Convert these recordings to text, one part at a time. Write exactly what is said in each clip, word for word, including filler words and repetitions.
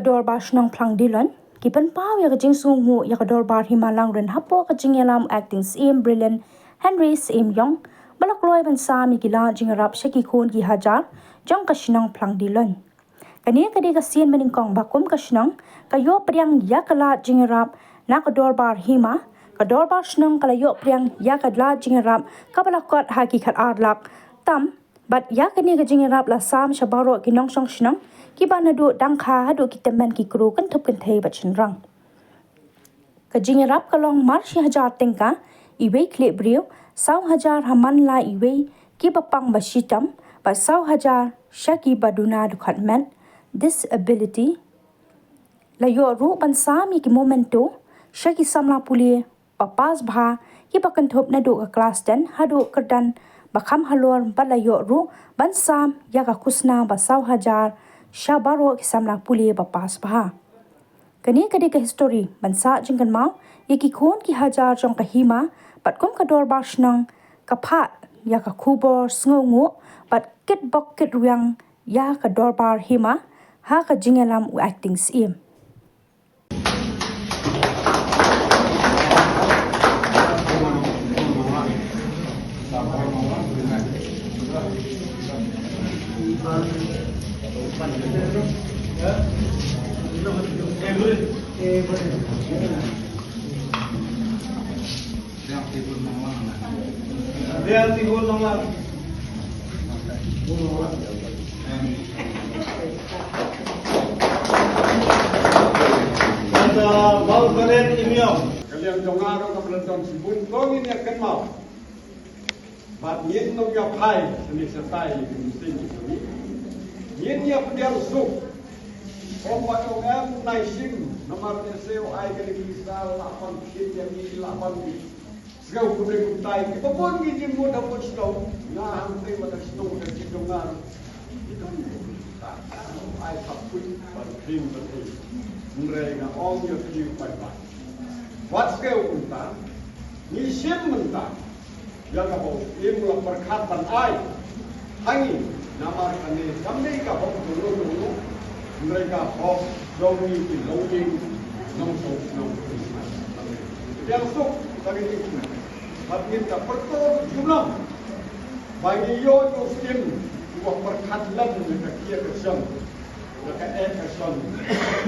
Dorbar Shnong Phlang Diloin ki pynpaw ïa ka jingsngewnguh ïa ka Dorbar Hima Langrin hapoh ka jingïalam u Acting Syiem Brilliant Henry Syiem Ïong ba la kloi ban sam ïa ki lad jingïarap sha ki khun ki hajar jong ka shnong Phlang Diloin. Kane ka dei ka sien banyngkong ba kum ka shnong ka ïoh pdiang ïa ka lad jingïarap na ka Dorbar Hima, ka Dorbar Shnong ka la ïoh pdiang ïa ka lad jingïarap kaba la kot ha ki khatar lak tam. Bad ïa kane ka jingïarap la sam sha baroh ki nongshong shnong kiba naduh dang kha haduh ki tymmen ki kru, kynthup kynthei bad shynrang. Ka jingïarap ka long mar shi hajar tyngka iwei khlieh briew, saw hajar ha man la iwei kiba pang ba shitom, bad saw hajar sha kiba duna dkhot met, disability. La ïoh ruh ban sam ïa ki memento sha ki samla pule ba pass bha kiba kynthup naduh ka klas ten haduh kyrdan ba kham halor, bad la ïoh ruh ban sam ïa ka khusna ba saw hajar sha baroh ki samla pule ba pass bha. Kane ka dei ka histori ban sah jingkynmaw ïa ki khun ki hajar jong ka hima, bad kum ka Dorbar Shnong ka phah ïa ka khubor sngewnguh bad kitbok kitrwiang ïa ka Dorbar Hima ha ka jingïalam u Acting Syiem. Ka liang jong nga ruh kaba la don shibun, to ngin ïa kynmaw. Bad ngin ym ïa phai shane shatai ïa ka mynsiem jong ngi. Ngin ïa pdiang suk. Ym ba ong em nai shim namar ne seh u ai kane ka pisa, la ban pynkhih ïa ngi, la ban sngew kumne kumtai. Kiba bun ngi jingmut ha pud shnong. Nga hangtei bad ka shnong ka jingdongar. Ki don kumta. Ai khap pud ban khring ban ei. Hynrei nga ong ïa phi u paidbah. Wat sngewbha kumta, ngi shim mynta ïa kaba u Syiem u la pyrkhat ban ai ha ngi, namar kane kam dei ka hok jong uno uno, hynrei ka hok jong ngi ki longïing nongshong shnong. Pdiang suk ïa ka jingkmen bad ngin da pyrto junom ba ngi ïoh ïa u Syiem uba pyrkhat lem ïa ka kiad ka shon, ïa ka eh ka shon.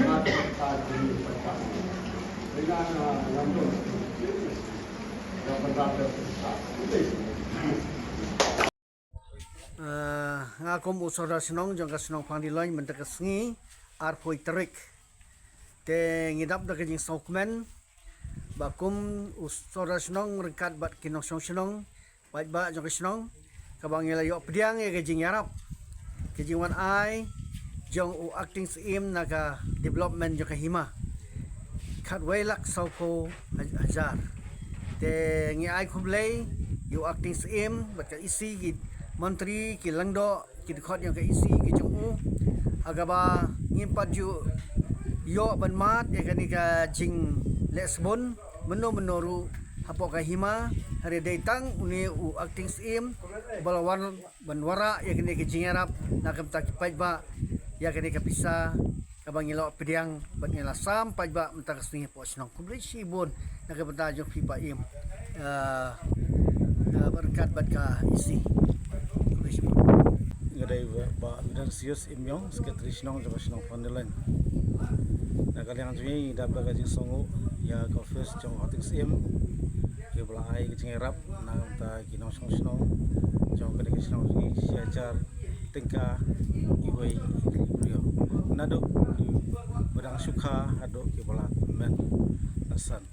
Bad ka jingpyrkhat ïa nga, nga lam don ïa pynrap ïa ka. Eh, nga kum u sordar shnong jong ka shnong Phlang Diloin mynta ka sngi arphew tarik. Te ngi dap da ka jingsngewkmen ba kum u sordar shnong ryngkat bad ki nongshong shnong, paidbah jong ka shnong, kaba ngi la ïoh pdiang ïa ka jingïarap, ka jingwan ai jong u Acting Syiem na ka development jong ka hima. Khatwei lak sawphew hajar. Te ngi ai khublei ïa u Acting Syiem bad ka E C, ki montri, ki lyngdoh, ki dkhot jong ka E C ki jong u. Ha kaba ngim pat ju ïoh ban mad ïa kane ka jingleh sbun mynno mynno ruh hapoh ka hima, hynrei dei tang une u Acting Syiem ba la wan ban wanrah ïa kane ka jingïarap na ka bynta ki paidbah ïa kane ka pisa kaba ngi la pdiang bad ngi la sam paidbah mynta ka sngi hapoh shnong. Khublei shibun na ka bynta jong phi Bah Im, eh, eh, ryngkat bad ka E C. Khublei shibun. Nga dei Bah Ignatius Im Ïong, Secretary Shnong jong ka shnong Phlang Diloin. Na ka liang jong ngi, ngi dap da ka jingsngewnguh ïa ka office jong u Acting Syiem, kiba la ai ka jingïarap na ka bynta ki nongshong shnong jong kane ka shnong jong ngi, shi hajar tyngka iwei i briew, naduh kiba dang shu kha haduh kiba la tymmen la san.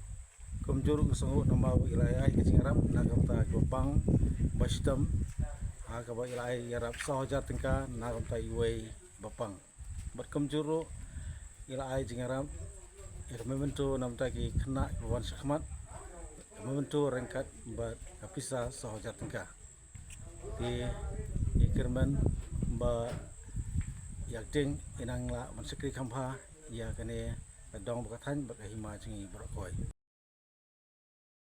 Kumjuh ruh nga sngewnguh namar ba i la ai ka jingïarap na ka bynta kiba pang ba shitom, ha kaba i la ai ïarap saw hajar tyngka na ka bynta iwei ba pang. Bad kumjuh ruh i la ai jingïarap ïa ka memento na ka bynta ki khynnah kiba wan shakhmat, ka memento ryngkat bad ka pisa saw hajar tyngka. Te ngi kyrmen ba ïa ka ding i nang lah ban shakri kham bha ïa kane ka dong bad ka thaiñ bad ka hima jong ngi baroh kawei.